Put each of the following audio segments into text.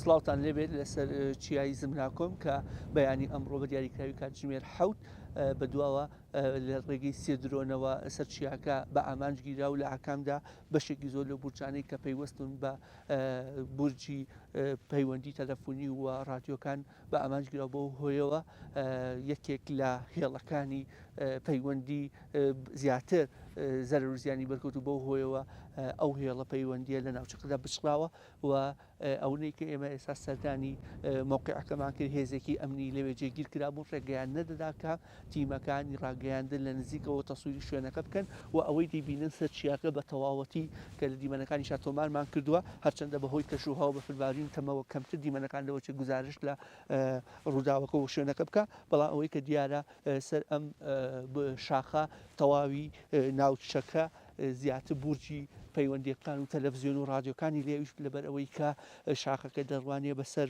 سڵاوتان لێبێت لەسەر چیای زمناکۆم کە بەیانی ئەمڕۆ بە دیاریکراوی کاتژمێر حەوت بەدواوە لە ڕێگەی سێ درۆنەوە سەر چیاکە بە ئامانج گیرا و لە ئاکامدا بەشێکی زۆر لەو بورجانەی کە پەیوەستن بە بورجی پەیوەندی تەلەفۆنی و ڕادیۆکان بە ئامانج گیرا بەو هۆیەوە یەکێک لە هێڵەکانی پەیوەندی زیاتر زەرەر و زیانی بەرکەوت و بەو هۆیەوە ئەو هێڵە پەیوەندیە لە ناوچەکەدا بچڕاوە و ئەونەی کە ئێمە ئێستا سەردانی مەوقعەکەمان کرد هێزێکی ئەمنی لەوێ جێگیر کرابوون ڕێگەیان نەدەدا کە تیمەکانی ڕاگەیاندن لە نزیکەوە تەسویری شوێنەکە بکەن و ئەوەی دەیبینن سەر چیاکە بە تەواوەتی کە لە دیمەنەکانیشا تۆمارمان کردووە هەرچەندە بەهۆی کەشوهەوا و بەفربارین و تەمەوە کەمتر دیمەنەکان لەوە چێ گوزارشت لە ڕووداوەکە و شوێنەکە بکا بەڵام ئەوەی کە دیارە سەر ئەم شاخە تەواوی ناوچەکە زیاتر بورجی پەیوەندیەکان و تەلەفزیۆن و ڕادیۆکانی لێ ئەویش لەبەر ئەوەی کە شاخەکە دەڕوانێ بەسەر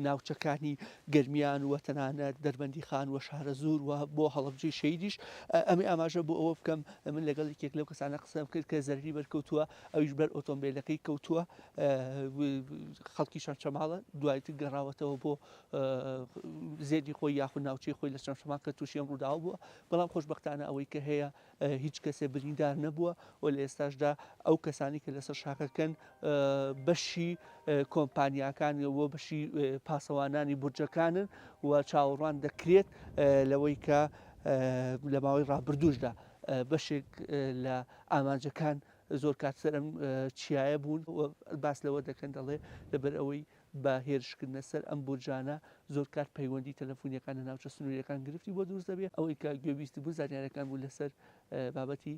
ناوچەکانی گەرمیان و تەنانەت دەربەندی خان و شارەزوور و بۆ هەڵەبجەی شەیدیش ئەمەی ئاماژە بۆ ئەوە بکەم من لەگەڵ یەکێک لەو کەسانە قسەم کرد کە زەرری بەرکەوتووە ئەویش بەر ئۆتۆمبیلەکەی کەوتووە خەڵکی چەمچەماڵە دوایتر گەڕاوەتەوە بۆ زێدی خۆی یاخود ناوچەی خۆی لە چەمچەماڵ کە تووشی ئەم ڕووداوە بووە بەڵام خۆشبەختانە ئەوەی کە هەیە هیچ کەسێ بریندار نەبووە و لە ئێستاشدا ئەو کەسانی کە لەسەر شاخەکەن بەشی کۆمپانیاکان و بەشی پاسەوانانی بورجەکانن و چاوەڕوان دەکرێت لەوەی کە لە ماوەی ڕابردووشدا بەشێک لە ئامانجەکان زۆر کات سەر ئەم چیایە بوون و باس لەوە دەکەن دەڵێ لەبەر ئەوەی بە هێرشکردنە سەر ئەم بورجانە زۆر کات پەیوەندی تەلەفونیەکان لە ناوچە سنووریەکان گرفتی بۆ دروست دەبێت. ئەوەی کە گوێبیستی بوو زانیاریەکان بوو لەسەر بابەتی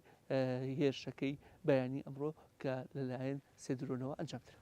هێرشەکەی بەیانی ئەمڕۆ کە لەلایەن سێ درۆنەوە ئەنجامدرا.